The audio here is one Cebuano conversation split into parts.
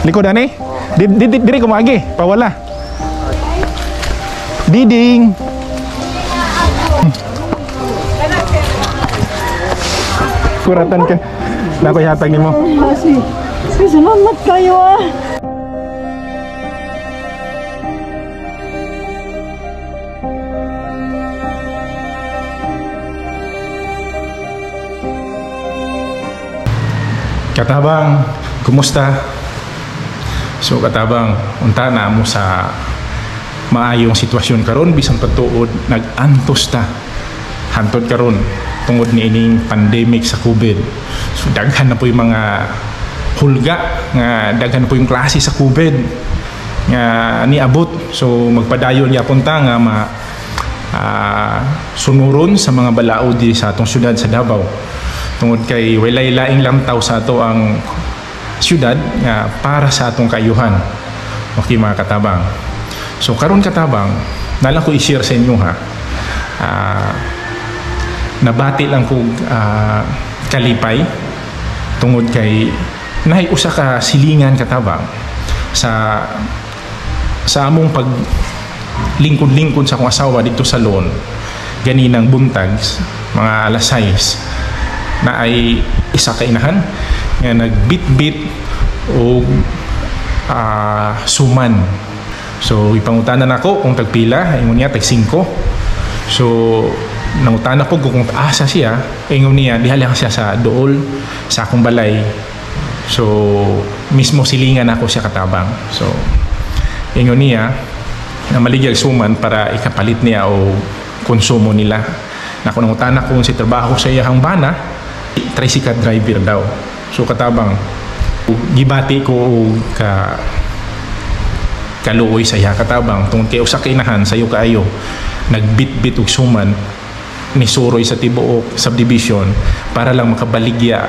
Likod ani? Di diri ko maagi, pawala. Diding. Kuratan ka. Nako ihatag nimo. Salamat kayo ah. Katabang, kumusta? So katabang, unta na mo sa maayong sitwasyon karon bisan pagtuod nag-antos ta hantod karon tungod niining pandemic sa COVID. So daghan na po yung mga hulga nga daghan na po yung klase sa COVID nga niabot. So magpadayon yapon ta nga ma sunuron sa mga balaod di sa atong syudad sa Davao. Tungod kay walay laing lantaw sa ato ang syudad nga para sa atong kaayuhan. Okay mga katabang. So karon katabang, nalang ko i-share sa inyo ha. Nabati lang kog kalipay tungod kay naay usa ka silingan katabang sa among pag lingkod-lingkod sa akong asawa dito sa loan ganinang buntag mga alas 6 na ay isa ka inahan nga nagbitbit og suman. So ipangutanan ako kung tagpila, ingon niya tag 5. So nangutana ko kung asa siya, ingon niya diha lang siya sa dool sa akong balay. So mismo silingan ako siya katabang. So ingon niya na maligyag suman para ikapalit niya o konsumo nila. Nako nangutana ko si trabaho sa iyang bana, tricycle driver daw. So katabang gibati ko og ka kaluoy sa iya katabang tungod kay usa ka inahan sayo kaayo nagbitbit og suman ni suroy sa tibuok subdivision para lang makabaligya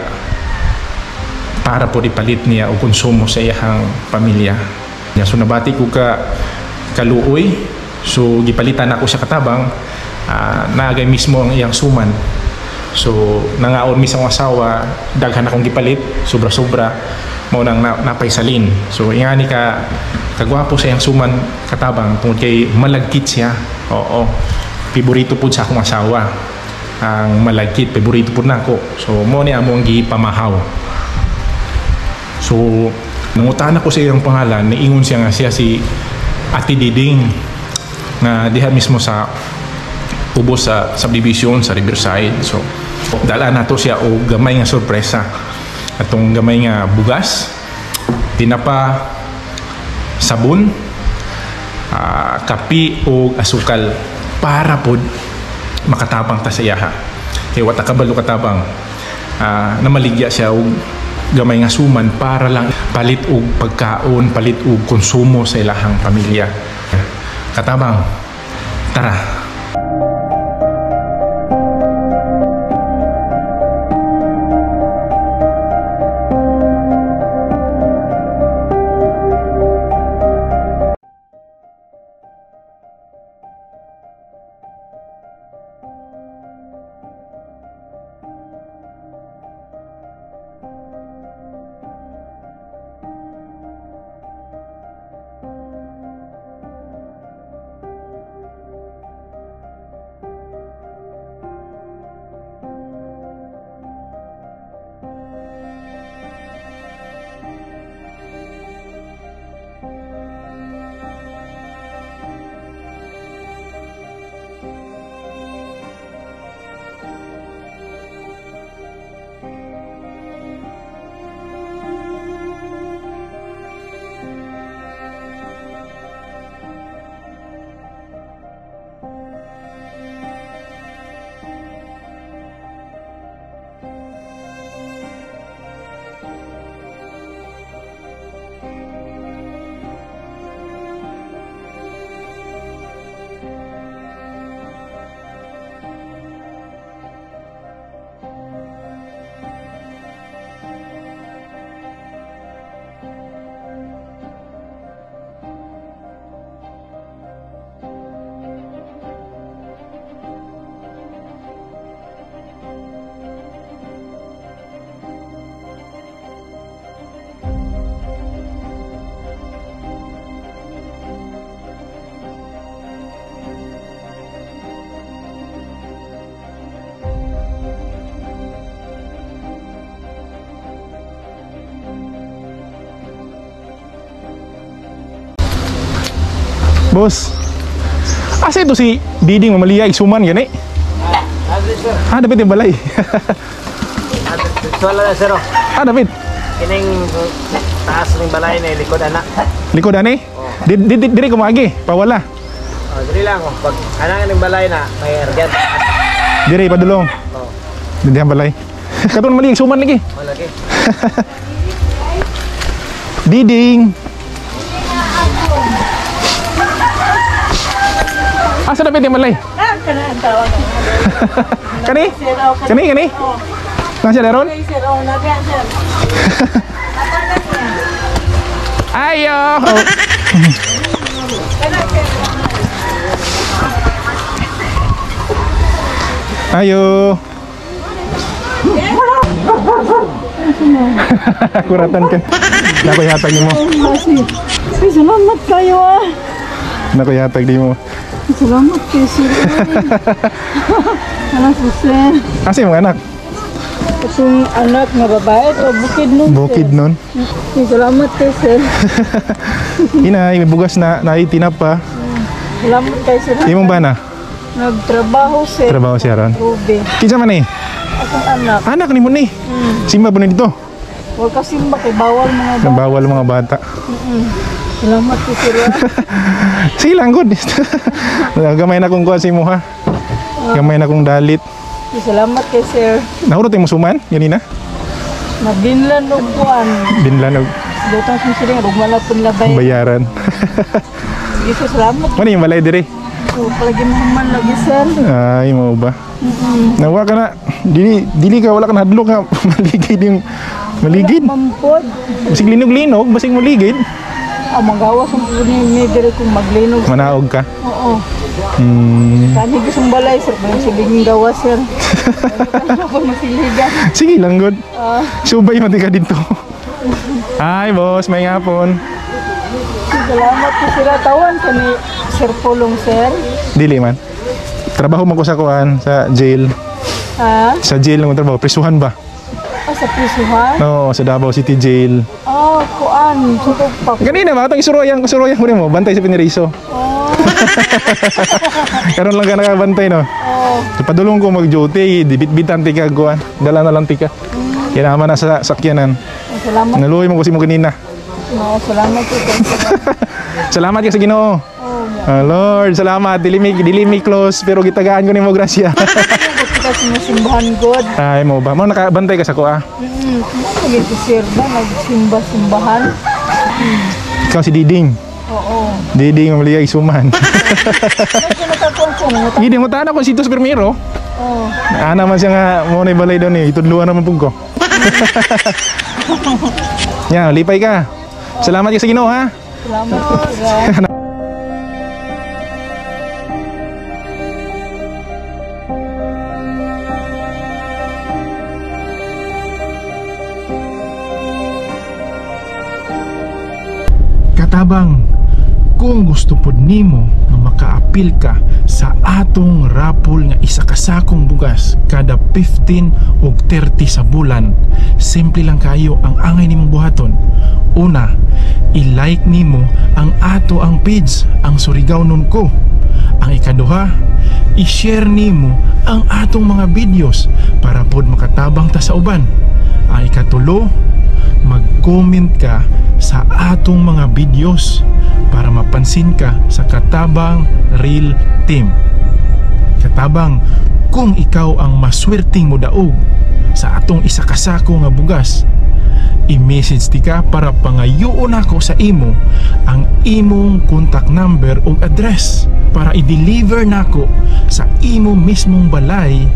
para po ipalit niya og konsumo sa iyang pamilya. So nabati ko ka kaluoy. So gipalitan ako sa katabang, naagay mismo ang iyang suman. So nangaon mismo ang asawa, daghan akong gipalit, sobra-sobra mao nang napaysalin. So ingani ka kagwapo sa iyang suman katabang tungod kay malagkit siya. Oo. Paborito pud sa akong asawa ang malagkit, paborito pud nako. So mo ni amo ang gipamahaw. So nangutana ko sa iyang pangalan, niingon siya nga siya si Ate Diding nga diha mismo sa ubos sa subdivision sa Riverside. So dala nato siya og gamay nga sorpresa. Atong gamay nga bugas, tinapa, sabon, kapi og asukal para pod makatabang ta sa iyaha. Kay wa ta kabalo katabang, namaligya siya og gamay nga suman para lang palit og pagkaon, palit og konsumo sa ilahang pamilya. Katabang, tara. Boss. Asa ito si Diding Mamalia isuman gani? Ah, dapat yung balay. Wala na sir. Ah, dapat. Kining taas ng balay na likod anak. Likod ani? Di diri kumagi, pawala. Oh, diri lang oh. Pag anak ning balay na may argan. Diri padulong. Oh, Diri ang balay. Katon mali suman lagi. wala lagi. Diding. Asa dapat yung balay? Kani? Kani kani? Nasa daron? Ayo. Oh. Ayo. Kuratan ka. Nako ihatag nimo. Ay, salamat kayo ah. Nako ihatag nimo. Salamat kayo sir. Anak si sir. Asa imong anak? Itong anak nga babae to bukid nun. Bukid nun. Ay, salamat kayo sir. Inay, may bugas na naitinap pa. Salamat kayo sir. Imong bana? Nagtrabaho sir. Trabaho siya ron. Ruby. Kinsa man eh? Akong anak. Anak nimo ni. Simba ba ni dito? Huwag ka simba kay bawal mga bata. Nabawal mga bata. Salamat kayo sir. Sige lang, good. Gamay na kong kuha si mo ha. Gamay na kong dalit. Ay, salamat kayo sir. Nahurot yung musuman, ganina. Nabinlan og kuan. Binlan og Dutang sa siling ug wala pun labay. bayaran. Sige sir, salamat. Mano yung balay diri? So, palagi mahuman lagi sir. Ay, mo ba? Nawa ka na. Dili, dili ka, wala ka nahadlok ka. Maligid yung... Maligid. Mampod. Basig linog-linog, basig maligid. Ah, magawas ang po ni diri kung maglinog. Manaog ka. Oo. Hmm. Kani gustong balay sir, may siling gawas sir. Ano pa masiligan. Sige lang, good. Ah, Subay man ka dito. Ay, boss, may ngapon. salamat po sir. Tawan kani Sir Pulong sir. Dili man. Trabaho man ko sa kuan, sa jail. Ha? Sa jail lang ko trabaho. Prisuhan ba? Ah, sa prisuhan? Oo, sa Davao City Jail. Ah, kuan. Sa pa. Ganina ba? Itong isuroyan, isuroyan ko rin mo. Bantay sa Piniriso. Oh, Karon lang ka nakabantay, no? oh. So, padulong ko mag-duty, dibit-bitan tika kuan. Dala na lang tika. Kaya naman nasa sakyanan. Salamat. Naluoy mo ko si mo kanina. No, salamat po sir. Salamat ka sa Ginoo. Oh, Ah, Lord, salamat. Dili mi close pero gitagaan ko nimo grasya. kita sinusimbahan God. Ay mo ba? Mo nakabantay ka sa kuha. Ano lagi sir ba nagsimba-simbahan? Ikaw si Diding. Oo. Diding mamaliyay suman. Medyo nakakuan ko mga Diding mo tanan ko si Tos Primero. Oo. Ana man siya nga mo na balay daw ni itudluan naman pug ko. Ya, lipay ka. Salamat ka sa Ginoo ha. Salamat po sir. Katabang, kung gusto pod nimo nga makaapil ka sa atong rapol nga isa ka sakong bugas kada 15 og 30 sa bulan, simple lang kayo ang angay nimong buhaton. Una, i-like nimo ang ato ang page, ang Surigao Nun Ko. Ang ikaduha, i-share nimo ang atong mga videos para pod makatabang ta sa uban. Ang ikatulo, mag-comment ka sa atong mga videos para mapansin ka sa Katabang Real Team. Katabang, kung ikaw ang maswerteng modaog sa atong isa ka sako nga bugas, i-message ti ka para pangayoon ako sa imo ang imong contact number o address para i-deliver nako sa imo mismong balay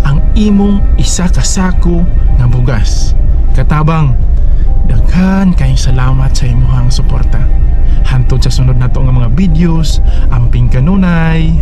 ang imong isa ka sako nga bugas. Katabang, daghan kayong salamat sa imuhang suporta. Hantod sa sunod nato nga mga videos, amping kanunay.